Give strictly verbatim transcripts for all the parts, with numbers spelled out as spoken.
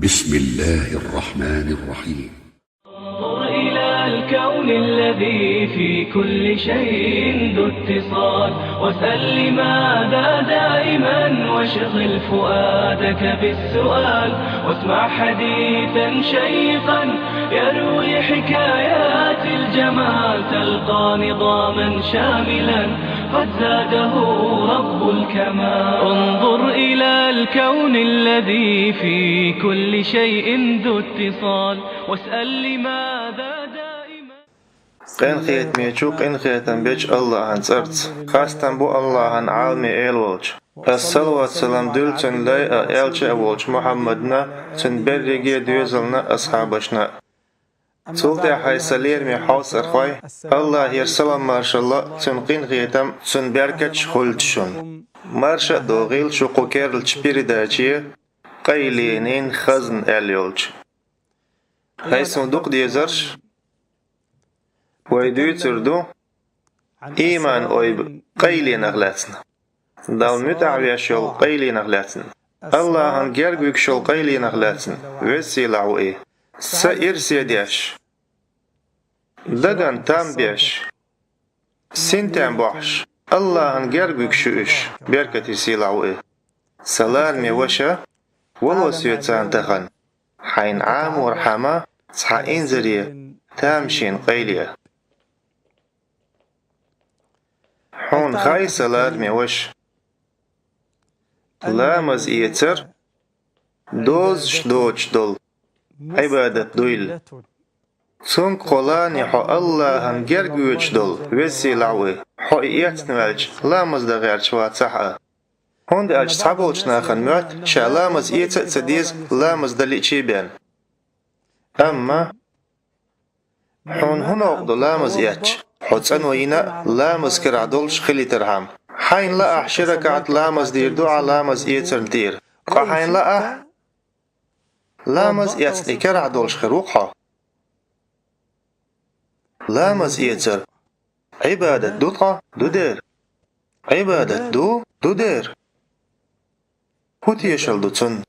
بسم الله الرحمن الرحيم. انظر إلى الكون الذي في كل شيء ذو اتصال، واسأل لماذا دائما، واشغل فؤادك بالسؤال، واسمع حديثا شيقا يروي حكايات الجمال، تلقى نظاما شاملا قد زاده رب الكمال. انظر إلى الكون الذي في كل شيء ذو اتصال، واسأل لماذا دائما. Къинхетамечу, къинхетам бечу Аллахьан цӀарца. Хастам бу Аллахьан Ӏаламе Эла волчу. Ас салават-салам дуьллу цуьнан лай а, элча а волчу Мухьаммадна, цуьнан берриге а доьзална а, асхьабашна а. Цул тӀаьхьа, хӀай сан лераме хьовсархой, Аллахьера салам-маршалла, цуьнан къинхетам, цуьнан беркаташ хуьлда шуна. Марша а догӀийла шу кху керлачу передаче, «Къайленийн хазна» аьлла йолчу. ХӀай суна дукха дезарш, вай дуьйцур ду ийман ойба къайленах лаьцна. Далла муьтӀахь веш йолу къайленах лаьцна. Аллахьан герга вуьгуш йолу къайленах лаьцна. Веза-сийлахь ву и. Са ирсе деш, дагна там беш, синтем бохьуш, Аллахьан герга вуьгуш ю уьш. Беркате, сийлахь ву и. Сан лараме ваша, вало соьцана тахана, хьайна Ӏаморхьама цхьа инзаре тамашийна къайле. Хьуна хай, сан лараме ваша, ламаз эцар дозуш доцуш долу Ӏибадат дуйла. Цуьнга кху лани хьо Аллахьан герга воьдуш долу, веза-сийлахь ву и, хьо и эцна ваьлча, ламаз дан гӀерташ вацахь а. ХӀунда аьлча цхьаболчу нахана моьтту, ша ламаз эца а ца деза, ламаз даличи бен. Амма хьуна хӀун новкъа ду ламаз эцча, хьо цӀано йина а, ламаз карахь долуш хилийтархьама? Хьайна лаахь, ши ракаӀат ламаз дийр ду ахь ламаз эцарна тӀера. Ткъа хьайна лаахь, ламаз эцна и карахь долуш хир ву-кх хьо. Ламаз эцар Ӏибадат ду ткъа, ду дера? Ӏибадат ду, ду дера. ХӀун тешалла ду цунна?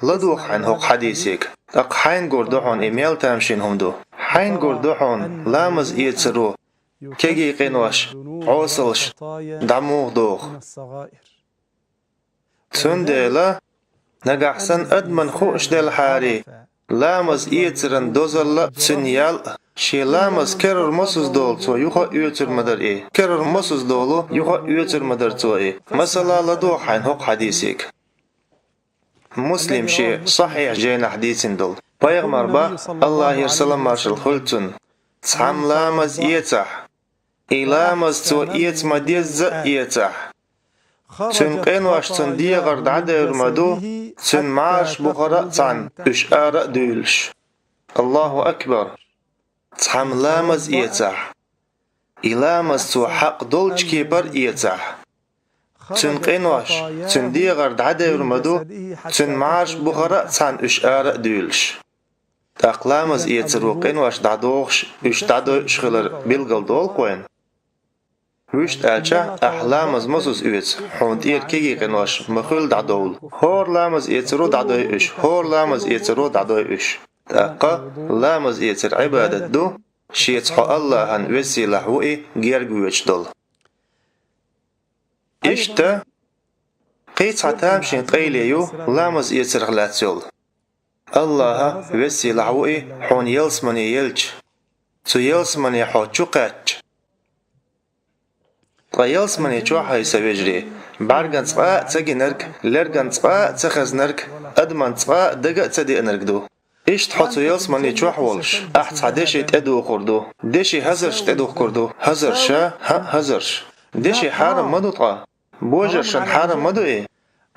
ЛадогӀа хьайна хӀокху хьадисега. ТӀаккха хьайна гур ду хьуна и мел тамашийна хӀума ду. Хьайна гур ду хьуна ламаз эцаро кегий къинош, Ӏосалш дӀа муха доху. Цундела, нагахь санна адамна хууш делахьарий, ламаз эцаран дозалла а, цуьнан ял а, шен ламаз керла мосазза долу цо юха а оьцур ма дара и, керла мосазза долу юха а оьцур ма дара цо и. Масала, ладогӀа хьайна хӀокху хьадисега. Муслим шен сахьихь жайнахь дийцина долу. Пайхамар боху, Аллахьера салам-маршалла хуьлда цунна: «Цхьамма ламаз эцахь, и ламаз цо эца ма-дезза а эцахь, цуьнан къинош цуьнан дегӀара дӀадевр ма ду, цуьнан маьрша бухара а цхьаьна уьш ара а дуьйлуш». Аллаху акбар! Цхьамма ламаз эцахь, и ламаз цо хьакъ долчу кепара эцахь, цуьнан къинош цуьнан дегӀара дӀадевр ма ду, цуьнан маьрша бухара а цхьаьна уьш ара а дуьйлуш. ТӀаккха ламаз эцаро къинош дӀадохуш, уьш дӀадойуш хилар билгал долу-кх вайна? Вуьшта аьлча, ахь ламаз мосазза оьцу, хьуна тӀера кегий къинош ма-хуьллу дӀадовла. ХӀора ламаз эцаро дӀадой уьш, хӀора ламаз эцаро дӀадой уьш. ТӀаккха ламаз эцар Ӏибадат ду, шеца хьо Аллахьан, веза-сийлахь ву и, герга воьдуш долу. Иштта, кхин а цхьа тамашийна къайле ю ламаз эцарх лаьцна йолу. Аллахьа, веза-сийлахь ву и, хьуна ялсамане елча, цу ялсамане хьо чу кхаьчча. Ткъа ялсамане чохь, хӀай сан вежарий, бӀаьрган цкъа а ца гинарг, лерган цкъа а ца хезнарг, адаман цкъа а дага а ца деанарг ду. Иштта хьо цу ялсамане чохь волуш, ахь цхьа деши тӀедухур ду, деши хӀазарш тӀедухкур ду, хӀазарша, хӀаъ, хӀазарш. Деши хьарам ма ду ткъа? Божаршна хьарам ма ду и?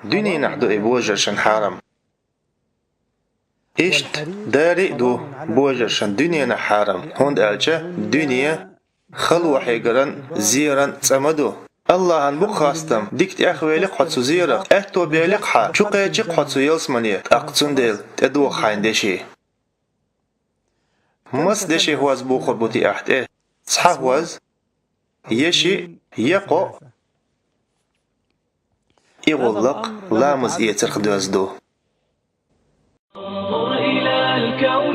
Дуьненахь ду и божаршна хьарам. Иштта дари а ду божаршна дуьненахь хьарам, хӀунда аьлча дуьне хало хьегаран, зеран цӀа ма ду. Аллахьан бу-кх хастам, дика тӀехвели-кх хьо цу зерах, аьтто бели-кх хьан, чу кхечи-кх хьо цу ялсамане, тӀаккха цундела тӀедоха хьайна деши. Маса деши хӀоз бухур бу те ахь тӀе? Цхьа хӀоз, я шиъ, я кхоъ. И гӀуллакх ламаз эцарх доьзна ду.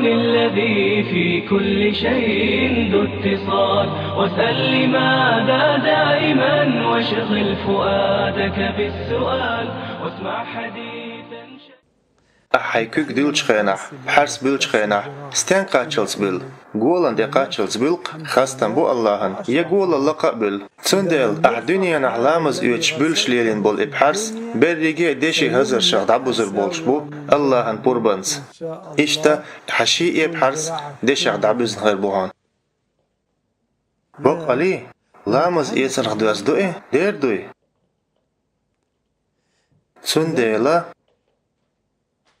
الذي في كل شيء ذو اتصال، واسأل لماذا دائما، واشغل فؤادك بالسؤال، واسمع حديثا. Ахь хьайн куьг дуьллучу хенахь, пхьарс буьллучу хенахь, стен кхаччалц буьллу? Голан тӀе кхаччалц буьллу-кх, хастам бу Аллахьан, я голалла кхаъ буьллу. Цундела ахь дуьненахь ламаз оьцуш буьллуш лелийна болу и пхьарс берриге а деши хӀазаршах дӀабузур болуш бу Аллахьан пурбанца. Иштта хьан ши а пхьарс дешех дӀабуьзна хир бу хьуна. Баккъалла, ламаз эцарх доьзна ду и, дера дуй? Цундела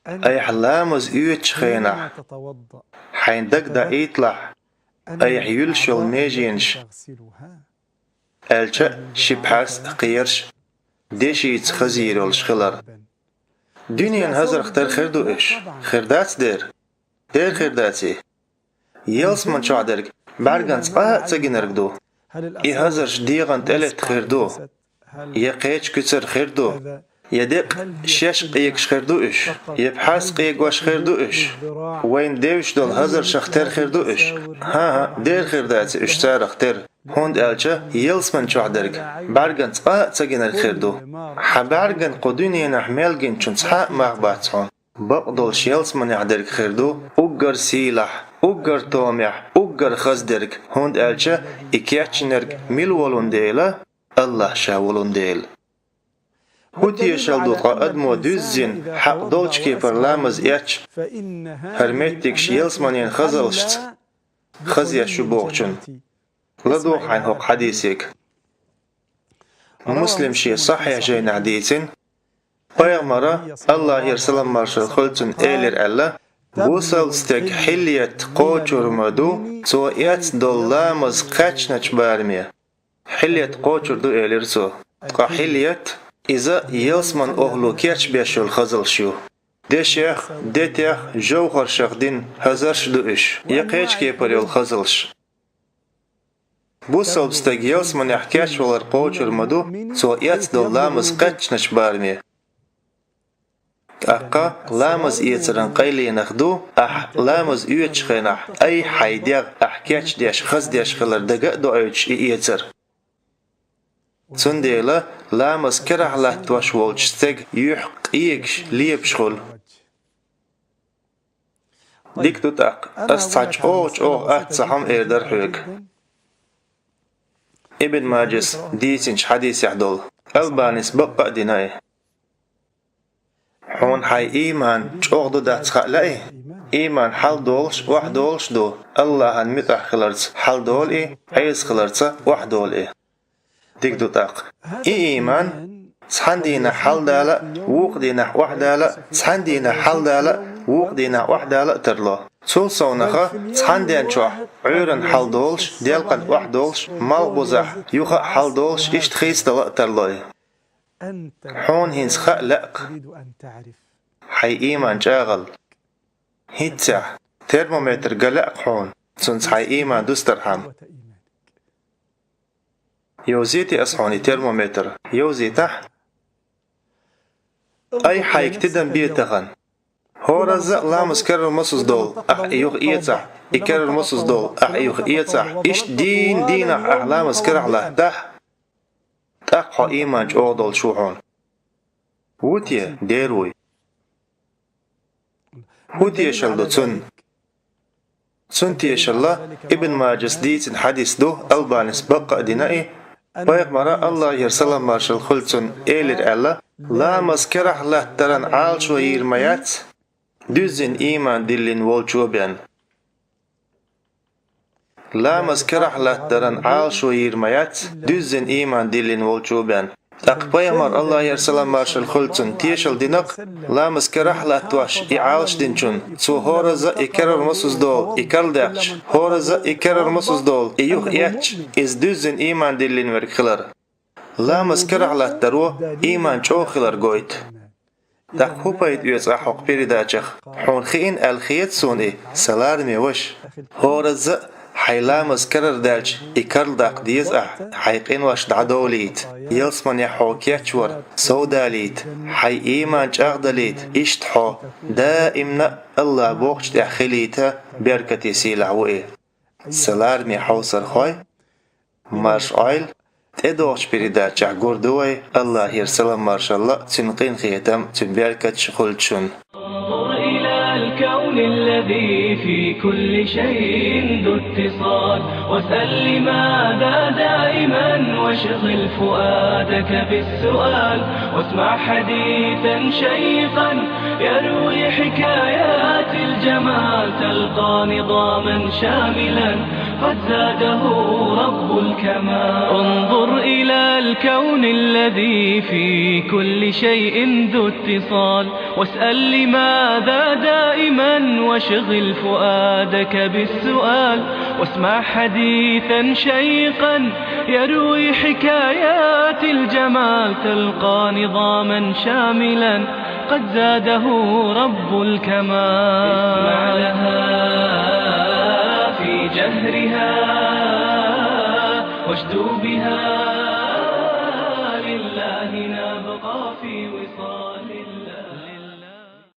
айхьа ламаз оьцучу хенахь хьайн дага даийталахь айхьа юьллуш йолу меженаш, аьлча а ши пхьарс а, кхераш а дешица хазийр йолуш хилар. Дуьненан хӀазарх тера хир ду уьш? Хир дац дера? Дера хир дац и? Ялсаман чохь дерг бӀаьргана цкъа а ца гинарг ду. И хӀазарш дегӀан тӀелетта хир ду, я кхечу куьцара хир ду, я деккъа шаьш къегаш хир ду уьш, я пхьарс къегош хир ду уьш, вайна девзаш долу хӀазаршах тера хир ду уьш? ХӀан-хӀа, дера хир дац и уьш царах тера, хӀунда аьлча ялсаман чохь дерг бӀаьргана цкъа а ца гинарг хир ду. Хьан бӀаьргана кху дуьненахь мел гинчун цхьа а мах бац хьуна. Бакъдолуш ялсаманехь дерг хир ду уггар сийлахь, уггар томехь, уггар хаза дерг, хӀунда аьлча и кечйинарг мила волун дела, Аллахь Ша волун дела. ХӀун тешалла ду ткъа адамо дуьззина хьакъ долчу кепара ламаз эцча, хӀара меттигаш ялсаманин хазаллашца хазъеш ю бохучун? ЛадогӀа хьайна хӀокху хьадисега. Муслим шен сахьихь жайнахь дийцина, пайхамара, Аллахьера салам-маршалла хуьлда цунна, элира аьлла: «Бусалба стеган хьиллет кхочур ма ду цо эцна долу ламаз кхаьчначу бараме». Хьиллет кхочур ду, элира цо. Ткъа хьиллет иза ялсаман охӀло кечбеш йолу хазаллаш ю. Дешех, детех, жовхӀаршах дина хазарш ду уьш, я кхечу кепара йолу хазаллаш. Бусалба стеган ялсаманехь кечвалар кхочур ма ду цо эцна долу ламаз кхаьчначу бараме. ТӀаккха ламаз эцаран къайленах ду, ахь ламаз оьцучу хенахь айхьа хьайн дегӀ ахь кечдеш, хаздеш хилар дага а доуьйтуш и эцар. Цундела ламаз карахь латтош волчу стеган юьхь къегаш, лепаш хуьлу. Дика ду тӀаккха, ас цхьа чӀогӀа-чӀогӀа атта цхьа хӀума эр дара хьоьга. Ибн Маджас дийцинчу хьадисехь долу, Албанис бакъ а дина и. Хьуна хьайн ийман чӀогӀа ду дац хаа лаьий? Ийман хьалдолуш, охьадолуш ду, Аллахьан муьтӀахь хиларца хьалдолу и, Ӏеса хиларца охьадолу и. Дика ду тӀаккха. И ийман цхьана дийнахь хьалдала а, вукху дийнахь охьадала а, цхьана дийнахь хьалдала а, вукху дийнахь охьадала а тарло. Цул совнаха, цхьана ден чохь Ӏуьйранна хьалдолуш, делкъана охьадолуш, малхбузахь юха а хьалдолуш, иштта хийцадала а тарло и. Хьуна хӀинца хаа лаьа-кх хьайн ийман чӀагӀалла. ХӀинццехь термометр ган лаьа-кх хьуна, цунца хьайн ийман дустархьама. Йовзийти ас хьуна и термометр? Йовзийтахь. Айхьа хьайга тидам бе тахана. ХӀоразза а ламаз карор мосазза долу ахь и юха эцахь, и карор мосазза долу ахь и юха эцахь, иштта дийна дийнахь ахь ламаз карахь латтахь, тӀаккха хьо ийман чӀогӀа долуш ву хьуна. Ву те, дера вуй? ХӀун тешалла ду цунна? Цунна тешалла Ибн Маджас дийцина хьадис ду, Албанис бакъ а дина и, пайхамара, Аллахьера салам-маршалла хуьлда цунна, элира аьлла: «Ламаз карахь латтаран Ӏалашо йийр ма яц, дуьззина ийман диллина волчо бен». Ламаз карахь латтаран Ӏалашо йийр ма яц, дуьззина ийман диллина волчо бен. ТӀаккха пайхамар, Аллахьера салам-маршалла хуьлда цунна, тешалла дина-кх, ламаз карахь латтош и Ӏалашдинчун, цо хӀоразза а и карор мосазза долу и карладаьккхча, хӀоразза а и карор мосазза долу и юха эцча, иза дуьззина ийман диллина верг хилар. Ламаз карахь латтаро ийман чӀогӀа хилар гойту. ТӀаккха хӀун пайда оьцу ахь хӀокху передачех? Хьуна хиъна аьлла хета суна и, сан лараме ваша. ХӀоразза а Хьайн ламаз карардаьлча, и карладаккха деза ахь, хьайн къинош дӀадовлийта, ялсаманехь хьо кечвар совдалийта, хьайн ийман чӀагӀдалийта, иштта хьо даимна а АллахӀ бохучу тӀехь хилийта беркате сийлахь ву и. Сан лараме хьовсархой, марша Ӏойла, тӀедогӀучу передачехь гур ду вай, АллахӀера салам-маршалла, Цуьнан къинхетам, Цуьнан беркаташ хуьлда шуна. انظر إلى الكون الذي في كل شيء ذو اتصال، واسأل لماذا دائما، واشغل فؤادك بالسؤال، واسمع حديثا شيقا يروي حكايات الجمال، تلقى نظاما شاملا قد زاده رب الكمال. انظر إلى الكون الذي في كل شيء ذو اتصال، واسأل لماذا دائما، واشغل فؤادك بالسؤال، واسمع حديثا شيقا يروي حكايات الجمال، تلقى نظاما شاملا قد زاده رب الكمال. اسمع لها في جهرها، واشدو بها، لله نبقى في وصال الله.